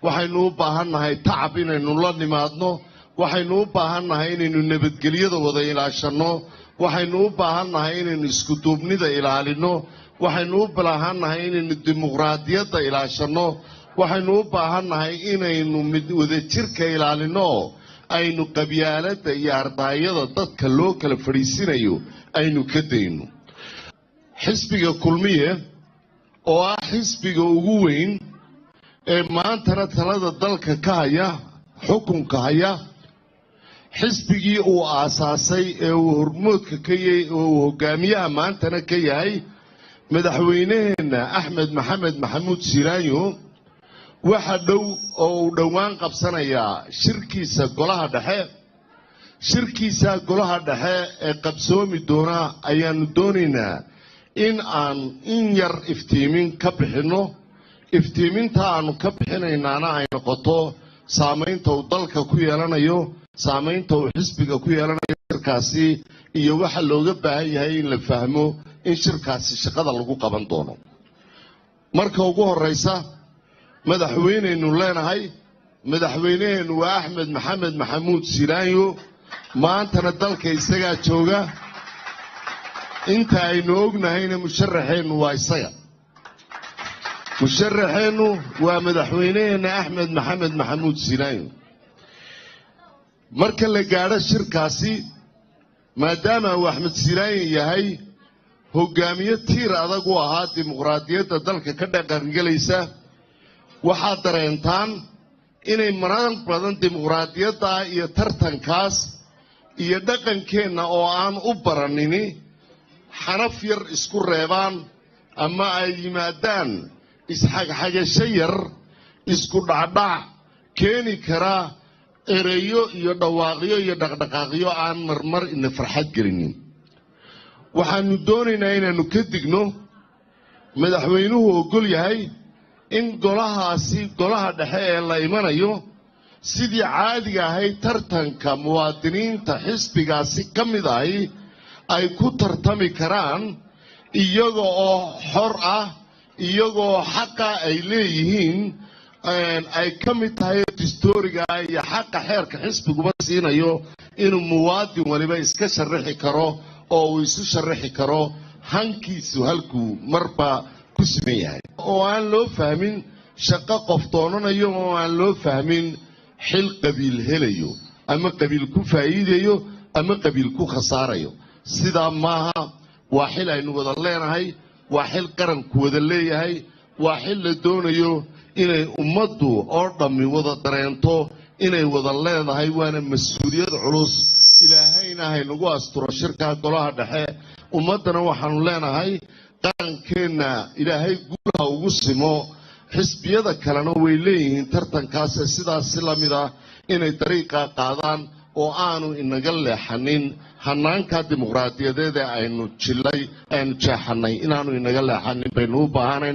Waxaynu u baahannahay tacab inaynu la nimaadno. Waxaynu u baahannahay inaynu nabadgelyada wada ilaashanno. Waxaynu u baahannahay inaynu iskuduubnida ilaalinno. Waxaynu u baahannahay inaynu dimuqraadiyadda ilaashanno. Waxaynu u baahannahay inaynu mid wadajirka ilaalinno, aynu qabyaaladda iyo ardaayada dadka loo kala fadhiisinayo aynu ka dayno. Xisbiga Kulmiye oo ah xisbiga ugu weyn ee maantana talada dalka ka haya, xukunka haya, xisbigii uu aasaasay ee uu hormoodka ka yahay oo uu hogaamiyaha maantana ka yahay madaxweyneheenna Axmed Maxamed Maxamuud Siiraanyo, waxa dhow oo uu dhowaan qabsanayaa shirkiisa golaha dhexe. Shirkiisa golaha dhexe ee qabsoomi doona ayaanu doonaynaa in aan in yar iftiimin ka bixinno. Iftiiminta aanu ka bixinaynaana ay noqoto saamaynta uu dalka ku yeelanayo, saamaynta uu xisbiga ku yeelanayo shirkaasi, iyo waxa looga baahan yahay in la fahmo in shirkaasi shaqada lagu qaban doono. Marka ugu horraysa, madaxweyneynu leenahay. Madaxweyneheennu waa Axmed Maxamed Maxamuud Silaanyo. Maantana dalka isagaa jooga. Inta aynu ognahayna musharaxeennu waa isaga. Musharaxeennu waa madaxweyneheenna Axmed Maxamed Maxamuud Silaanyo. Marka la gaadho shirkaasi, maadaama uu Axmed Silaanyo yahay hogaamiye tiir adag u ahaa dimuqraadiyadda dalka ka dhaqangelaysa, waxaad dareentaan inay marar badan dimuqraadiyadda iyo tartankaas iyo dhaqankeenna oo aan u baranini xanaf yar isku reebaan ama ay yimaadaan isxagxagasho yar, isku dhacdhac keeni kara ereyo iyo dhawaaqyo iyo dhaqdhaqaaqyo aan marmar ina farxad gelinin. Waxaanu doonaynaa inaannu ka digno. Madaxweynuhu ogol yahay in golahaasi, golaha dhexe ee la imanayo, sidii caadiga ahayd tartanka muwaadiniinta xisbigaasi ka mid ahi ay ku tartami karaan iyaga oo xor ah, iyagoo xaqa ay leeyihiin ay ka mid tahay distooriga iyo xaqa xeerka xisbiguba siinayo inuu muwaadin waliba iska sharaxi karo oo uu isu sharaxi karo hankiisu halkuu marba ku siman yahay, oo aan loo fahmin shaqo qof doonanayo, oo aan loo fahmin xil qabiil helayo ama qabiil ku faa'iidayo ama qabiil ku khasaarayo. Sidaa maaha. Waa xil aynu wada leenahay, waa xil qaranku wada leeyahay, waa xil la doonayo inay ummaddu oo dhammi wada dareento inay wada leedahay, waana mas-uuliyad culus. Ilaahayna haynagu asturo shirka golaha dhexe. Ummaddana waxaanu leenahay, qarankeenna Ilaahay guulaha ugu simo. Xisbiyada kalena way leeyihiin tartankaase sidaas si la mid ah inay dariiqaa qaadaan oo aanu inaga leexanin hanaanka dimuqraadiyadeed ee aynu jilay, aynu jeexanay, inaanu inaga leexanin baynu u baahanayna.